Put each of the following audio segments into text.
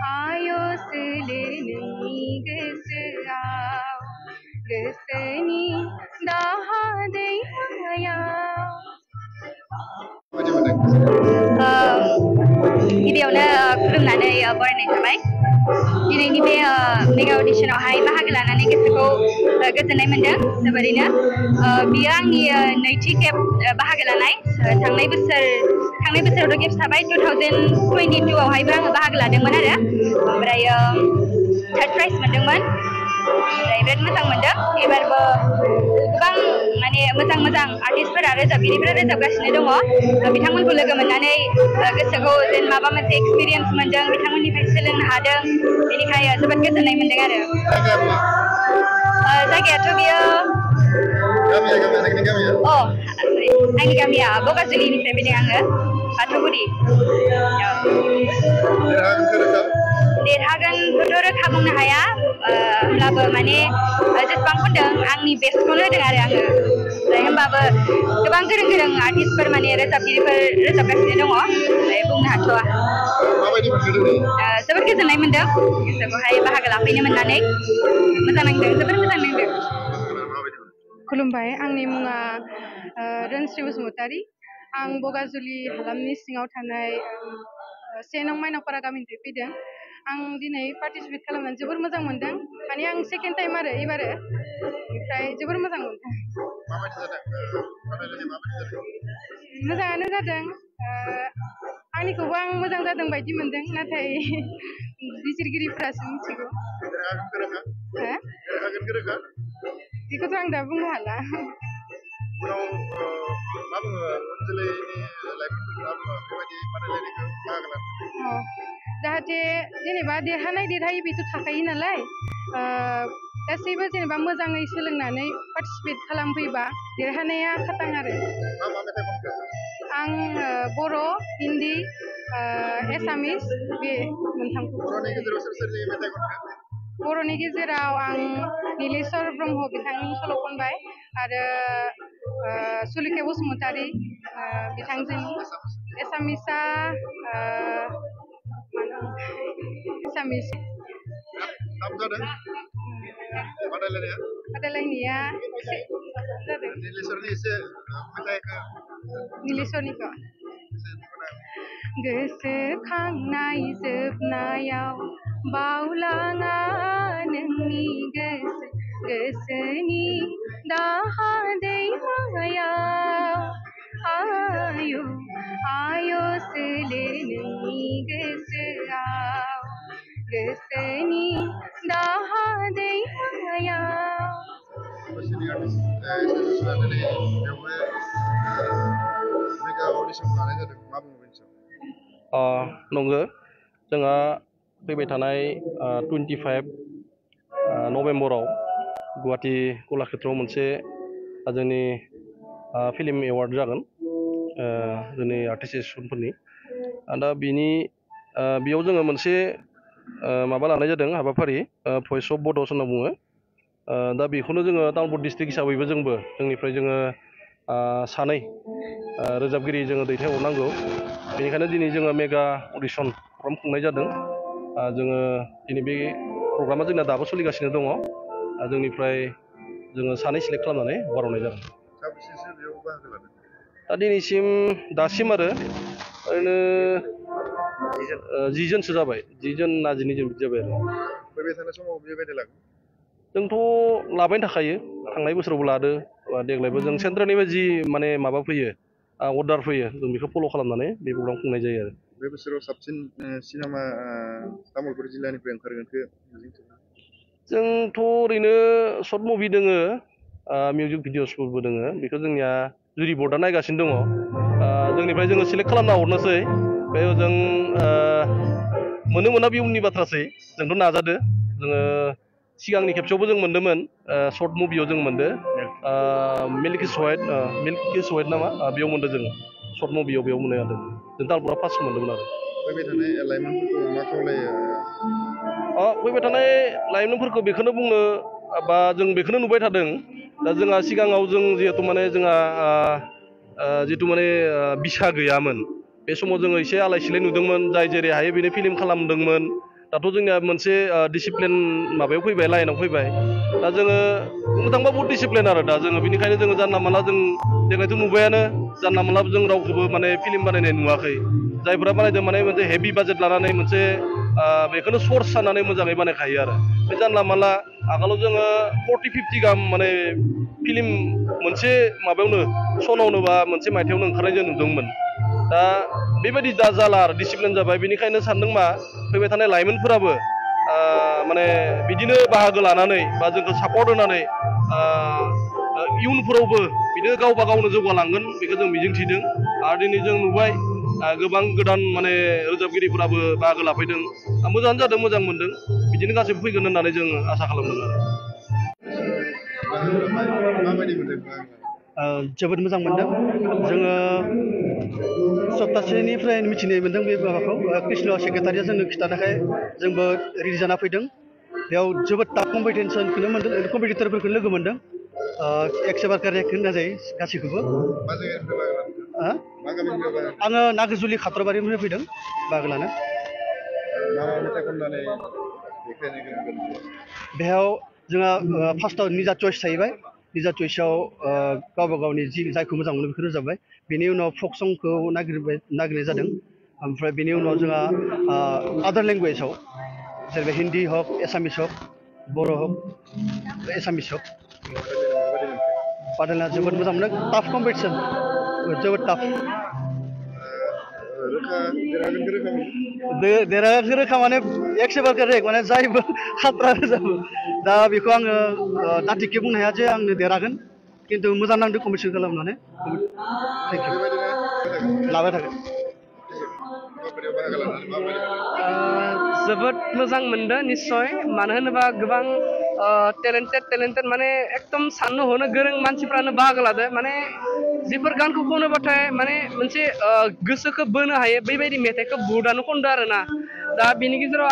आयो सोलो नोंनि गोसोआव गोसोनि दाहा दैमायाव गिबियावनो खुलुमनानै बरायनाय थाबाय दिनैनि बे मेगा अडिशनावहाय बाहागो लानानै गोसोखौ गोजोननाय मोनदों जोबोरैनो बियो आंनि नैथि खेब बाहागो लानाय थांनाय बोसोरावथ' खेबसे थाबाय 2022 आवहायबो आङो बाहागो लादोंमोन आरो ओमफ्रायो थार्ड प्राइज मोनदोंमोन ओमफ्राय बिराद मोजां मोनदों एबारबो गोबां माने मोजां आर्टिस्टफोरा रोजाबगिरिफोरा रोजाबगासिनो दङ बिथांमोनखौ लोगो मोननानै गोसोखौ जेन माबा मोनसे एक्सपिरियेन्स मोनदों बिथांमोननिफ्राय सोलोंनो हादों बेनिखायनो जोबोद गोजोननाय मोनदों आरो जायगायाथ' बियो आंनि गामिया बगाजुलिनिफ्राय फैदों आङो बाथौगुरि देरहागोनखौथ' रोखा बुंनो हाया होमब्लाबो माने जेसेबां खनदों आंनि बेस्टखौनो होदों आरो आङो ओमफ्राय होमबाबो गोबां गोरों आर्टिस्टफोर माने रोजाबगिरिफोर रोजाबगासिनो दङ ओमफ्राय बुंनो हाथ'वा जोबोद गोजोननाय मोनदों गोसोखौहाय बाहागो लाफैनो मोननानै मोजां नांदों जोबोद मोजां नांदों खुलुमबाय आंनि मुङा रोनस्रि बसुमतारी आं बगाजुलि हालामनि सिङाव थानाय 1 नं माइनावपारा गामिनिफ्राय फैदों आं दिनै पार्टिसिपेट खालामनानै जोबोर मोजां मोनदों माने आं सेकेन्ड टाइम आरो एबारो ओमफ्राय जोबोर मोजां मोनदों मोजाङानो जादों आंनिखौबो आं मोजां जादों बायदि मोनदों नाथाय बिजिरगिरिफोरासो मिथिगौ बेखौथ' आं दा बुंनो हाला जाहाथे जेनेबा देरहायै बेथ' थाखायो नालाय गासैबो जेनेबा मोजाङै सोलोंनानै पार्टिसिपेट खालामफैबा देरहानाया खाथां आरो आं बर' हिन्दी एसामिस बे मोनथामखौ बर'नि गेजेराव आं नीलेश्वर ब्रह्म बिथांनि सल' खनबाय आरो सुलेखा बसुमतारी बिथांजोनि एसामिसआ एसामिस बादायलायनाया जादों नीलेश्वरनिखौ गोसोखांनाय जोबनायाव बावलाङा नोंनि गोसोनि दाहा दैमायाव आयो सोलो नोंनि गोसोआव गोसोनि दाहा दैमायाव नंगौ जोंहा फैबाय थानाय 25 नभेम्बराव गुवाहाटी कलाक्षेत्रआव मोनसे जोंनि फिल्म एवार्ड जागोन जोंनि आर्टिस्ट एसोसिएसनफोरनि दा बेयाव जोङो मोनसे माबा लानाय जादों हाबाफारि भइस अफ बड'स होनना बुङो दा बेखौनो जोङो तामुलपुर डिस्ट्रिक्ट हिसाबैबो जोंनिफ्राय जोङो सानै रोजाबगिरि जोङो दैथायहरनांगौ बेनिखायनो दिनै जोङो मेगा अडिशन प्रग्राम खुंनाय जादों जोङो दिनै बे प्रग्रामा जोंना दाबो सोलिगासिनो दङ जोंनिफ्राय जोङो सानै सिलेक्ट खालामनानै हगारहरनाय जादों दा दासिम आरो ओरैनो 10 जनसो जाबाय 10 जन ना 12 जन बिदि जाबाय आरो फैबाय थानाय समाव बेबायदि लागोन जोंथ' लाबाय थाखायो थांनाय बोसोरावबो लादो देग्लायबो जों सेन्ट्रेलनिफ्राय जि माने माबा फैयो अर्डार फैयो जों बेखौ फल' खालामनानै बे प्रग्राम खुंनाय जायो आरो बे बोसोराव साबसिन सिनेमा तामुलपुर जिल्लानिफ्राय ओंखारगोनखौ जोंथ' ओरैनो सर्ट मुभि दोङो मिउजिक भिडिअसफोरबो दोङो बेखौ जोंनिया जुरि बर्डआ नायगासिनो दङ जोंनिफ्राय जोङो सिलेक्ट खालामना हरनोसै बेयाव जों मोनो मोना बे उननि बाथ्रासै जोंथ' नाजादो जोङो सिगांनि खेबसेयावबो जों मोन्दोंमोन सर्ट मुभियाव जों मोनदो मिल्क इज वाइट नामा बेयाव मोन्दों जों सर्ट मुभियाव बेयाव मोननो हादों जों तामुलपुरा फार्स्ट मोन्दोंमोन आरो फैबाय थानाय लाइमोनफोरखौ मा खावलायो फैबाय थानाय लाइमोनफोरखौ बेखौनो बुंनो बा जों बेखौनो नुबाय थादों दा जोंहा सिगाङाव जों जिहेतु माने जोंहा जितु माने बिसा गैयामोन बे समाव जोङो एसे आलाय सिलाय नुदोंमोन जाय जेरै हायो बेनो फिल्म खालामदोंमोन दाथ' जोंनिया मोनसे डिसिप्लिन माबायाव फैबाय लाइनाव फैबाय दा जोङो बुंनो थांबा बहुत डिसिप्लिन आरो दा जोङो बेनिखायनो जोङो जानला मानला जों देग्लायथ' नुबायानो जानला मानला जों रावखौबो माने फिल्म बानायनाय नुवाखै जायफोरा बानायदों माने मोनसे हेभि बाजेट लानानै मोनसे बेखौनो सर्स साननानै मोजाङै बानायखायो आरो बे जानला मानला आगोलाव जोङो 40-50 गाहाम माने फिल्म मोनसे माबायावनो सनावनो बा मोनसे मायथाइयावनो ओंखारनाय जों नुदोंमोन दा बेबायदि दा जाला आरो डिसिप्लिन जाबाय बेनिखायनो सानदों मा फैबाय थानाय लाइमोनफोराबो माने बिदिनो बाहागो लानानै बा जोंखौ सापर्ट होनानै इयुनफोरावबो बिदिनो गावबा गावनो जौगालांगोन बेखौ जों मिजिंथिदों आरो दिनै जों नुबाय गोबां गोदान माने रोजाबगिरिफोराबो बाहागो लाफैदों मोजाङानो जादों मोजां मोनदों बिदिनो गासैबो फैगोन होननानै जों आसा खालामदों आरो जोबोद मोजां मोनदों जोङो सप्तासेनिफ्राय मिथिनो मोनदों बे माबाखौ कृष्ण सेक्रेटारिया जोंनो खिन्थानायखाय जोंबो रेडि जाना फैदों बेयाव जोबोद टाफ कम्पिटिसनखौनो मोनदों कम्पिटिटरफोरखौ लोगो मोनदों एक्सेबारकार रेक होनना जायो गासैखौबो आङो नागाजुलि खात्रबारिनिफ्राय फैदों बाहागो लानो बेयाव जोंहा फार्स्टआव निजा चइस थाहैबाय निजा चइसआव गावबा गावनि जि जायखौ मोजां मोनो बेखौ रोजाबबाय बेनि उनाव फक संखौ नागिरनाय जादों ओमफ्राय बेनि उनाव जोंहा आदार लेंगुवेजाव जेरै हिन्दी हक एसामिस हक बर' हक एसामिस हक बादायलायना जोबोद मोजां मोनो टाफ कम्पिटिसन जोबोद टाफ देरहागोन रोखा माने एक्सेबारकार रेक माने जायबो खात्रा रोजाबो दा बेखौ आङो दाथिके बुंनो हाया जे आंनो देरहागोन खिन्थु मोजां नांदों कम्पिटिसन खालामनानै लाबाय थागोन जोबोद मोजां मोनदों निस्सय मानो होनोबा गोबां टेलेन्टेड माने एकदम साननो हनो गोरों मानसिफ्रानो बाहागो लादो माने जिफोर गानखौ खनोबाथाय माने मोनसे गोसोखौ बोनो हायो बेबायदि मेथाइखौ बुहुदानो खनदो आरोना दा बेनि गेजेराव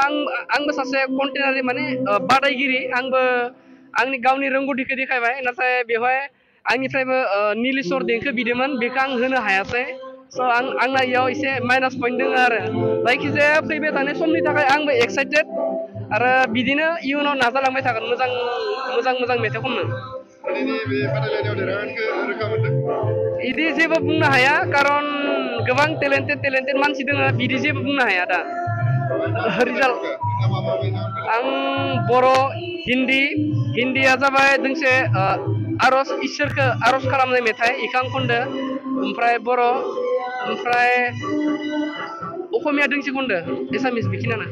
आंबो सासे कन्टेनारि माने बादायगिरि आंबो आंनि गावनि रोंगौथिखौ देखायबाय नाथाय बेवहाय आंनिफ्रायबो नीलेश्वर देंखो बिदोंमोन बेखौ आं होनो हायासै स' आंना इयाव एसे माइनास पइन्ट दङ आरो जायखिजाया फैबाय थानाय समनि थाखाय आंबो एक्साइटेड आरो बिदिनो इयुनाव नाजालांबाय थागोन मोजां मेथाइ खननो बिदि जेबो बुंनो हाया कारन गोबां टेलेन्टेड मानसि दङ बिदि जेबो बुंनो हाया दा रिजाल्ट आं बर' हिन्दीया जाबाय दोंसे आर'ज इसोरखौ आर'ज खालामनाय मेथाइ इखौ आं खनदो ओमफ्राय बर' ओमफ्राय असमिया दोंसे खनदो एसामिस बेखिनियानो